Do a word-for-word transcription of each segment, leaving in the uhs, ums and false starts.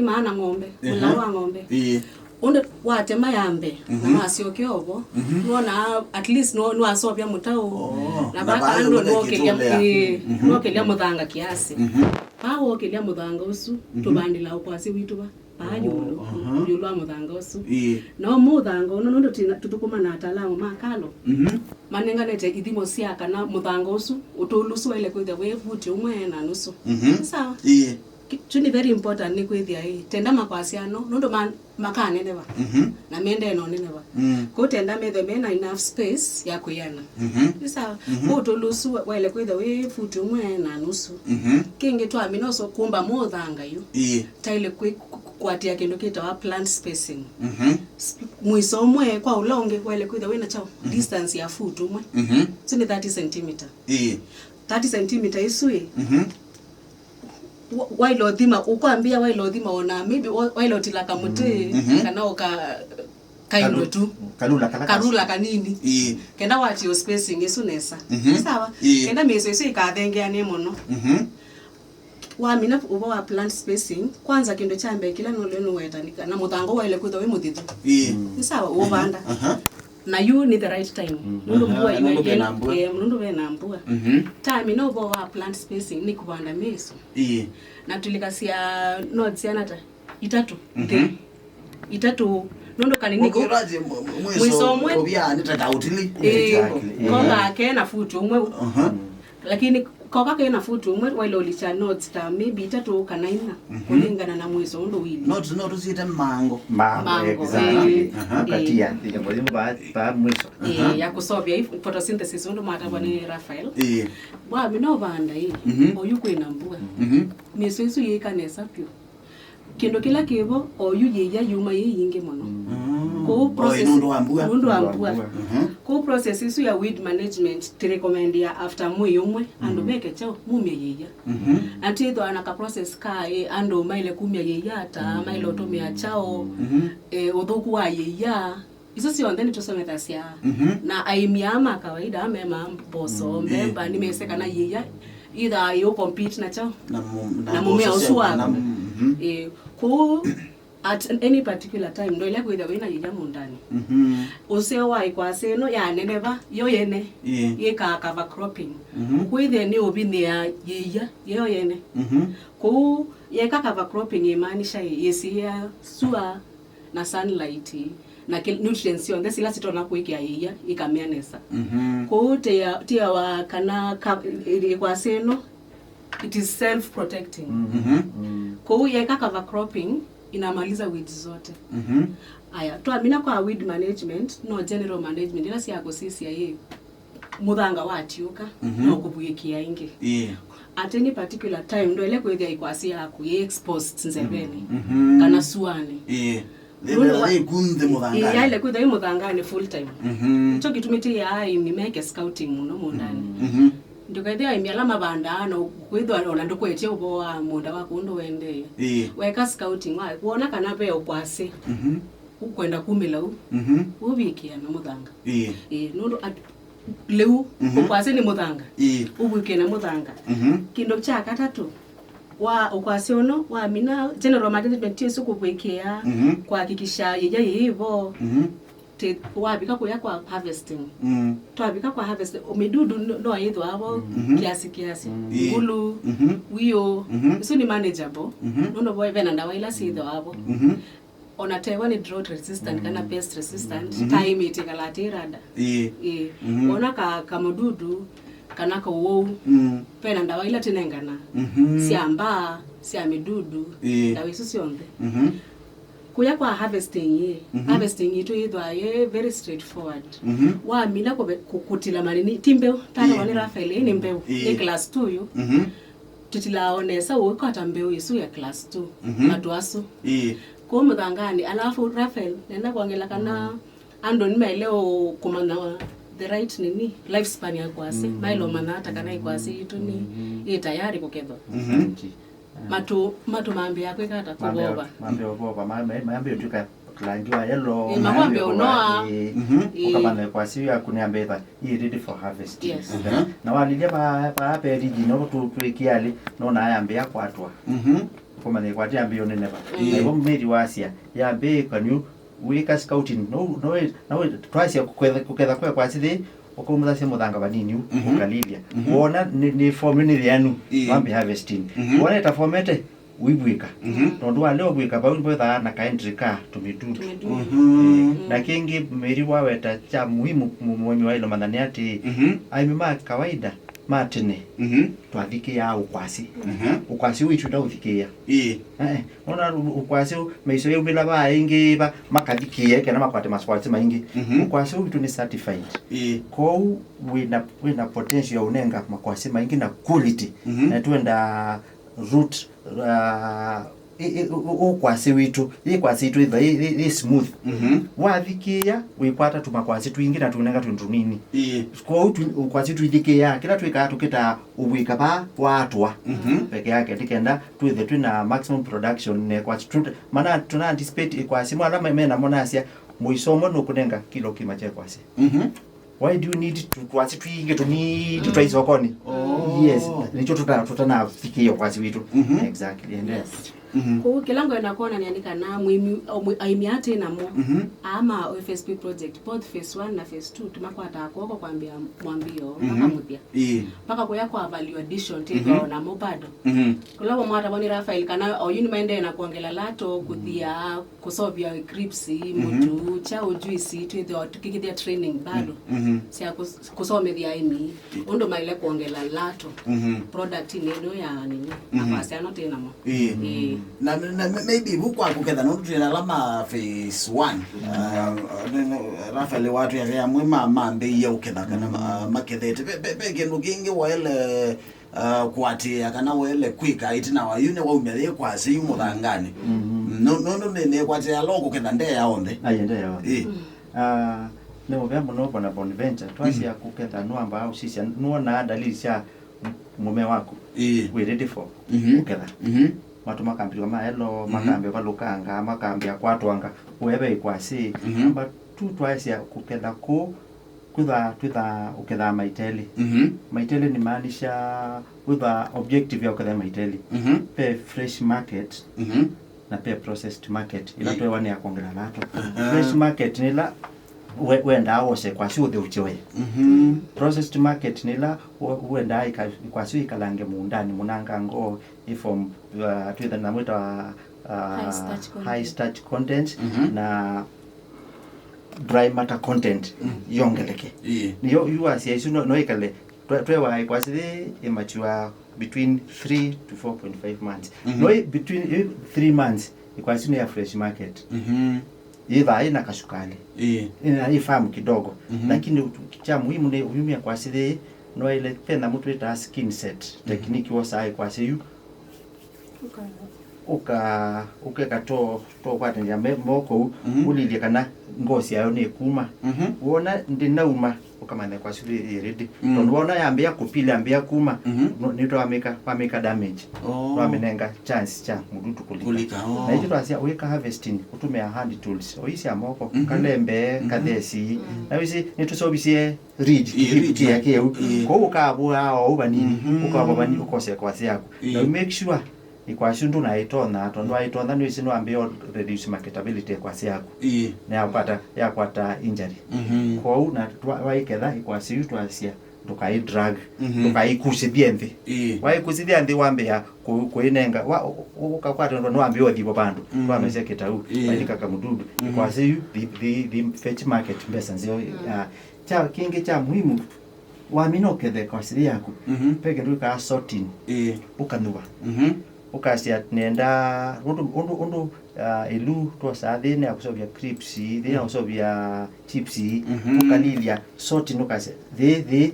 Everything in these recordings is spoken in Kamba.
Maana ng'ombe, mũlaũ wa ng'ombe. Ĩĩ. Ũndũ watema ya mbee, na wasyoke ovo, nĩwona at least nĩwa-, nĩwasovya mũtaũ. Oh, na na vaka vaa andũ yũmbe nokĩlya, kĩtũlea. Ĩĩ, nokĩlya mũthanga kiasi. Vaa wokĩlya mũthanga ũsu, tũvandĩla ũkwasĩ witũ va, vaa yũlũ, yũlũ wa mũthanga ũsu. Ĩĩ. No mũthanga ũno nũndũ tũthũkũma na ataalamu ma kalo, manenganĩte ithimo sya kana mũthanga ũsu, ũtũlu ũsu waĩle kwĩthĩa wĩ vuti ũmwe na nusu. Nĩ sawa? Ĩĩ. Ki-, kyu nĩ very important nĩ kwĩthĩa ĩ, tenda makwasya no, nũndũ ma-, makaneneva. Na mendee no neneva. Kũu tenda methe mena enough space ya kwĩana. Nĩ sawa? Kũu ũtũlu ũsu wa-, waĩle kwĩthĩa wĩ futi ũmwe na nusu. Kĩngĩ twamina ũsu kũmba mũthanga yu. Ĩĩ. Taĩle kwĩ-, kũ-, kũatĩa kĩndũ kĩtawa plant spacing. Mwiso ũmwe kwa ũla ũngĩ waĩle kwĩthĩa wĩna kyaũ? Distance ya foot ũmwe. So nĩ thirty centimeter. Ĩĩ. Thirty centimeter ĩsu ĩ, wa-, waĩle ũthima, ũkwambĩa waĩle ũthima ona, maybe wa-, waĩle ũtila kamũtĩ, kana ũka kaindo tu. Kalula kala karula kanini. Ĩĩ. Kenda watie spacing ĩsu nesa. Sawa? Ĩĩ. Kenda mĩso ĩsu ĩkathengeanĩe mũno. Wamina ũvoo wa plant spacing, kwanza kĩndũ kya mbee kĩla nũlĩ nũweta nĩ kana mũthanga waĩle kwĩthwa wĩ mũthithu. Ĩĩ. Nĩ sawa, ũũvanda. Na yu nĩ the right time. Nũndũ mbua yu nũndũ vena mbua. Eh, nũndũ vena mbua. Time ĩno ũvoo wa plant spacing nĩ kũvanda mĩso. Ĩĩ. Na tũlikasya nodes yana ta itatũ. Itatũ. Nũndũ kanini ko-, mwiso ũmwe ũvyanĩte ta ũtili. Ĩĩ. Exactly. Koka ke na futi ũmwe. Lakini koka ke na futi ũmwe waĩle ũlikya nodes ta maybe itatũ kana inya, kũlingana na mwiso ũndũ wili. Nodes no tũsyĩte mango. Mango, exactly. Ĩĩ. Katia ĩlemo yĩu vaa, vaa mwiso. Ĩĩ, ya kũsovya photosynthesis ũndũ mwatavwa nĩ Raphael. Ĩĩ. Wamina ũvanda ĩ, oyu kwĩna mbua. Mĩso ĩsu yĩka nesa vyũ. Kĩndũ kĩla kĩvo, oyu yĩia yuma yĩ yingĩ mũno. Kũu process, nũndũ wa mbua. Nũndũ wa mbua. Kũu process ĩsu ya weed management, tũrecommendĩa after mwei ũmwe, andũ meke kyaũ, mumye yĩia. Na twĩthwa na ka process ka, eh, andũ maĩle kumya yĩia ata, maĩle ũtũmĩa kyaũ, eh, ũthũku wa yĩia. Isu syonthe nĩtũsomethasya. Na aĩmi aa ma kawaida, aa mema mboso, mbemba, nĩmese kana yĩia ithaa yĩũ compete na kyaũ? Na mu-, na mũmea ũsu waku. Ĩĩ, kũu at any particular time, ndwaĩle kwĩthĩa wĩna yĩia mũũndanĩ. Ũseo wa ĩkwasĩ ĩno yaneneva yo yene, yĩkaa cover cropping. Kwĩthĩa nĩ ũvinĩaa yĩia yo yene. Kũu yeka cover cropping ĩmaanisha yĩsiĩaa sua na sunlight, na kĩ-, nutrients syonthe sila sitonya kũĩkĩa yĩia ikamea nesa. Kũu tia-, tiawa kana ka-, ĩ-, ĩkwasĩ ĩno, it is self protecting. Kũu yeka cover cropping inamaliza weeds zote. Aya, twamina kwa weed management, no general management, ila sya kũsisya ĩ, mũthanga watiũka, no kũvw'ĩkĩa ĩngĩ. Ĩĩ. At any particular time, ndwaĩle kwĩthĩa ĩkwasĩ yaku yĩ exposed nzevenĩ, kana suanĩ. Ĩĩ. Nũndũ wa- Yĩthĩwa yĩ ku nthĩ mũthanganĩ. Ĩĩ, yaĩle kwĩthĩa yĩ mũthanganĩ full time. Nĩkyo kĩtumi tĩĩaa aĩmi meke scouting mũno mũũndanĩ. Ndũkethĩa aĩmi ala mavandaa na kwĩthwa ona ndũkwetye ũvoo wa mũũnda waku ũndũ ũendee. Ĩĩ. Weka scouting, wa- wona kana ve ũkwasĩ ũkwenda kumĩla u, ũvikĩa na mũthanga. Ĩĩ. Ĩĩ, nũndũ at- lĩu, ũkwasĩ nĩ mũthanga. Ĩĩ. Ũvw'ĩkĩe na mũthanga. Kĩndũ kya katatũ, wa ũkwasĩ ũno wamina, general management ti ĩsu kũvw'ĩkĩa, kuhakikisha yĩya yĩĩ vo. Ti wavika kũya kwa harvesting. Twavika kwa harvesting, mĩdudu no, no yĩthwa vo kiasi kiasi. Ĩĩ. Ngulu, wiũ, isu nĩ manageable. Nũndũ vo vena ndawa ila syĩthwa vo. Ona tewa nĩ drought resistant kana pest resistant, time ĩtĩkalaa tĩ rada. Ĩĩ. Ĩĩ. Ona ka, kamũdudu kana kaũwau, vena ndawa ila tũnengana sya mbaa, sya mĩdudu, ndawa isu syonthe. Kũya kwa harvesting ĩ, harvesting itũ yĩthwaa yĩ very straightforward. Wamina kũve-, kũ-, kũtila manini, ti mbeũ, tata wa nĩ Raphael, ĩ nĩ mbeũ, ĩ class two yu. Tũtilaa o nesa ũikwata mbeũ ĩsu ya class two, matũ asu. Ĩĩ. Kũu mũthanganĩ, alafu Raphael, nenda kwongela kana andũ nĩmaĩle ũ-, kũmanya the right nini, lifespan ya ĩkwasĩ, maĩle ũmanya ata kana ĩkwasĩ yitũ nĩ ĩ tayari kũkethwa. Matũ, matũ mambĩĩa kwĩka ata? Kũvova. Mambĩĩa ũvova, ma-, ma-, mambĩĩa ũtw'ĩka langi wa yellow, ĩĩ, makwambĩĩa ũnoa. Ĩĩ. Ĩĩ. Ũkamanya ĩkwasĩ yaku nĩyambĩĩa ĩ ready for harvesting. Yes. Na walilya pa, pa, pa riji, no tu-, twĩkĩalĩ, no nayambĩĩa kwatwa. Kũmanya ĩkwasĩ yambĩĩe ũnenepa. Mm. Na ĩvo Mary wasya, yambĩĩe kanyũ, wĩka scouting, no, no, no, twasya kũketha, kũketha kwa ĩkwasĩ yĩĩ, ũkaumũthasya mũthanga vanini u, mhm, ũkalilya. Mhm. Wona nĩ, nĩ form nĩ yĩanu, ĩĩ, wambĩĩa harvesting. Mhm. Wona ĩtafomete, ũivw'ĩka. Mhm. Tondũ walea ũvw'ĩka vau nĩvethaa na ka entry ka tũmĩtutu. Tũmĩtutu. Mhm. Mm. Na kĩngĩ Mary waweta kya muhimu mu-, mũĩmi waĩle ũmanya nĩ atĩ, mhm, aĩmi ma kawaida ma tene, mhm, twathikĩĩaa ũkwasĩ. Mhm. Ũkwasĩ witũ ndaũthikĩĩa. Ĩĩ. Eh, eh. Nona ũ-, ũkwasĩ ũ-, mĩisyo yaumĩla vaa ĩngĩ va, makathikĩĩa kana makwate makwasĩ maingĩ. Mhm. Ũkwasĩ witũ nĩ certified. Ĩĩ. Kwoou wĩna, wĩna potential ya ũnenga makwasĩ maingĩ na quality. Mhm. Na twenda root, uh, ĩ-, ĩ-, ũ-, ũ-, ũkwasĩ witũ, ĩkwasĩ itũ ĩtha ĩ, ĩ, ĩ smooth. Mhm. Wathikĩĩa, wĩkwata tũmakwasĩ twingĩ na tũnenga twĩ tũnini. Ĩĩ. Kwoou tũ-, ũkwasĩ tũithikĩĩaa, kĩla twĩkaa tũkĩtaa ũvw'ĩka vaa waatũa. Mhm. Peke yake, nĩ kenda twĩthe twĩ na maximum production na ĩkwasĩ tũ-, mana tũna anticipate ĩkwasĩ, mwa ala me-, mena mo nasya, mũico ũmwe nũkũnenga kilo kĩma kya ĩkwasĩ. Mhm. Why do you need tũkwasĩ twingĩ tũnini tũtwai sokoni? Oh. Yes, nĩkyo tũta-, tũtanavikĩĩa ũkwasĩ witũ. Mhm. Exactly, and yes. Mhm. Kwoou kĩla ngwenda kwonania nĩ kana mũĩmi, o, mũ-, aĩmi atĩ namo, mhm, aa ma F S P project, both phase one na phase two, tũmakwataa kw'oko kwambĩa mwambĩĩo, mhm, mpaka mũthya. Ĩĩ. Mpaka kũya kwa value addition, mhm, twĩthĩawa namo bado. Mhm. Kũla wamwatavwa nĩ Raphael, kana oyu nĩmaendee na kwongela lato, kũthia, kũseũvya crips, mhm, mũtu, kyaũ, juice, twĩthĩawa tũkĩkĩthĩa training bado. Mhm. Sya kũs-, kũsomethya aĩmi ũndũ maĩle kwongela lato, mhm, product-inĩ ĩno ya nini, mhm, makwasĩ ano twĩ namo. Ĩĩ. Ĩĩ. Na, na, na maybe vu kwa kũketha nũndũ twĩ na ala ma phase one. Uh, nĩ, nĩ, Raphael watwĩa ve amwe ma, mambĩĩe ũketha kana ma, makethete. Ve, ve, ve kĩndũ kĩngĩ waĩle, uh, kũatĩĩa kana waĩle kwĩka ĩtina wa yu nĩ waumya yĩ kwasĩ yu mũthanganĩ. Mhm. Nũ-, nũndũ nĩ, nĩ kwatĩĩa ala ũkũketha ndeea onthe. Ai, ndeea onthe. Ĩĩ. Ah, nĩ mũvea mũno Bwana Bonaventure. Twasya, mhm, kũketha nũambaa ũsisya, nũonaa dalili sya mũmea waku, ĩĩ, wĩ ready for, mhm, kũketha. Mhm. Matũ makambĩlĩka ma yellow, mhm, makambĩa valũkanga, makambĩa kwatwanga, ũeve ĩkwasĩ. Mhm. Number two, twaesya kũketha kũũ, kwĩthaa, twĩthaa ũkethaa maiteli. Mhm. Maiteli nĩ maanisha, kwĩthaa objective ya ũketha maiteli. Mhm. Ve fresh market, mhm, na ve processed market, ĩla, ĩĩ, twewa nĩ ya kwongela lato. Aha. Fresh market nĩ ĩla we-, wendaa wose ĩkwasĩ ũtheũkye we. Mhm. Processed market nĩ ĩla we-, wendaa ĩka-, ĩkwasĩ ĩkalange mũũndanĩ mũnangangoo, ĩ form, uh, twĩtha na mwĩta wa, uh, high starch content, high starch content, mhm, na dry matter content, mm, yongeleke. Ĩĩ. Nĩyo yu wasya isu no, no ĩkale, twe-, twewa ĩkwasĩ yĩĩ ĩ mature between three to four point five months. Mhm. No ĩ between, ĩ three months, ĩkwasĩ nĩ ya fresh market. Mhm. Yĩthaa ĩna kasukali. Ĩĩ. Ĩna ĩ farm kidogo. Mhm. Lakini kya muhimu nĩ ũyumya kwasĩ yĩĩ, no ĩle ve nyamũ twĩtaa skin set. Mhm. Technique wosaa ĩkwasĩ yu. Ũka-, ũkeka to, to kwatanĩa me-, moko ũu, mhm, ũlilye kana ngosi yayo nĩ kuma. Mhm. Wona ndĩnauma, ũkamanya ĩkwasĩ yĩĩ ĩ ready. Mm. Tondũ wona yambĩa kũpila, yambĩa kuma, mhm, no, nĩ twamĩka, wamĩka damage. Oh. Wamĩnenga chance kya mũdudu kũlika. Kũlika, oh. Na ithyĩ twasya wĩka harvesting, ũtũmĩa hand tools. O ii sya moko, mhm, kalembe, mhm, kathesi. Mm. Na wĩsĩ, nĩtũseũvisye ridge, ĩĩ, ridge kĩĩa kĩu. Ĩĩ. Kwoou ũkavũaa o vanini, mhm, ũkavũa vanini, ũkose ĩkwasĩ yaku. Ĩĩ. Na you make sure ĩkwasĩ ndũnaĩtonya, tondũ waĩtonya nĩwĩsĩ nĩwambĩĩa reduce marketability ĩkwasĩ yaku. Ĩĩ. Na yakwata, yakwata injury. Mhm. Kwoou na twa-, waĩketha ĩkwasĩ yu twasya, ndũkaĩ drag, mhm, ndũkaĩkusĩthye nthĩ. Ĩĩ. Waĩkusĩthya nthĩ wambĩĩa kũ-, kũĩnenga, wa-, ũ-, ũ-, ũkakwata nĩwambĩĩa ũthiwa vandũ, mhm, twamesya kĩtau, ĩĩ, waĩlika kamũdudu. Mhm. Ĩkwasĩ yu, thi, thi, thi fetch market mbesa nzeo, mm, ya, Kya kĩngĩ kya muhimu, wamina ũketha ĩkwasĩ yĩĩ yaku, mhm, ve kĩndũ wĩkaa sorting, ĩĩ, ũkanyuva. Mhm. Ũkasya nenda, ũndũ, ũndũ, ũndũ, ah, ĩlu twosaa thĩ nĩ ya kũseũvya crips, thĩ ya, mm, kũseũvya chips, mhm, ũkalilya sorting, ũkasya thĩ, thĩ,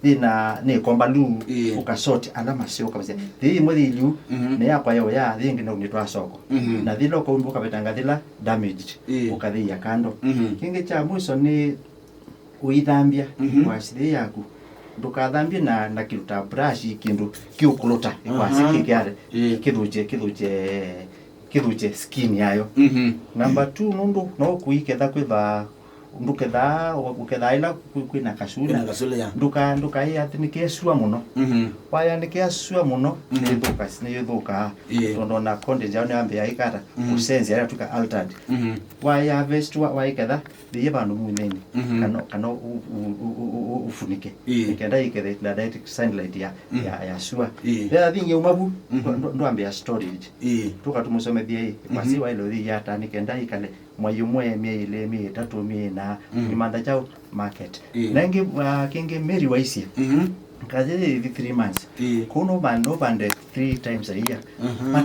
thĩ na nĩ kombalu, ĩĩ, ũkasort ala maseo, ũkasya thĩ ĩmwe yĩ ĩlu, mhm, nĩ yakwa ya ũya, thĩ ĩngĩ nĩ ũmĩtwaa soko. Mhm. Na thĩla ũkaumba ũkavetanga thĩla damaged, ĩĩ, ũkathĩia kando. Mhm. Kĩngĩ kya mwiso nĩ ũithambya, mhm, ĩkwasĩ yĩĩ yaku. Ndũkathambye na, na kĩndũ ta brush, kĩndũ kĩũkũlũta ĩkwasĩ, aha, kĩkĩare, ĩĩ, kĩthũkye, kĩthũkye, kĩthũkye skin yayo. Mhm. Number two, nũndũ no kũiketha kwĩthaa Ndũkethaa, ũkethaa ĩla kwĩ- kwĩna kasuna. Kwĩna kasuna, ya. Ndũka- ndũkaĩanĩkĩe sua mũno. Mhm. Wayanĩkĩa sua mũno, mhm, nĩyĩthũka- nĩyĩthũkaa. Ĩĩ. Tondũ ona content yao nĩyambĩĩa ĩkata, mhm, kũsenzya, yatw'ĩka altered. Mhm. Waya harvest wa- waĩketha, thĩie vandũ mũnyenĩ, mhm, kana- kana ũ- ũ- ũ- ũ- ũ- ũfunĩke. Ĩĩ. Nĩkenda ĩkethe na direct sunlight ya- mhm, ya- ya sua. Ĩĩ. Ĩla thĩngĩ uma vu, mhm, ndũ- ndũ- ndwambĩĩa storage. Ĩĩ. Tũka tũmũsomethie ĩ, mhm, kwasĩ waĩle ũthĩie ata, nĩkenda ĩkale mwai ũmwe, myei ĩlĩ, myei ĩtatũ, myei ĩna, mhm, nĩmantha kyaũ market. Ĩĩ. Na ĩngĩ, ah, kĩngĩ Mary waisye, mhm, kazi ĩthi three months. Ĩĩ. Kũu no van- no vande three times a year. Mhm. But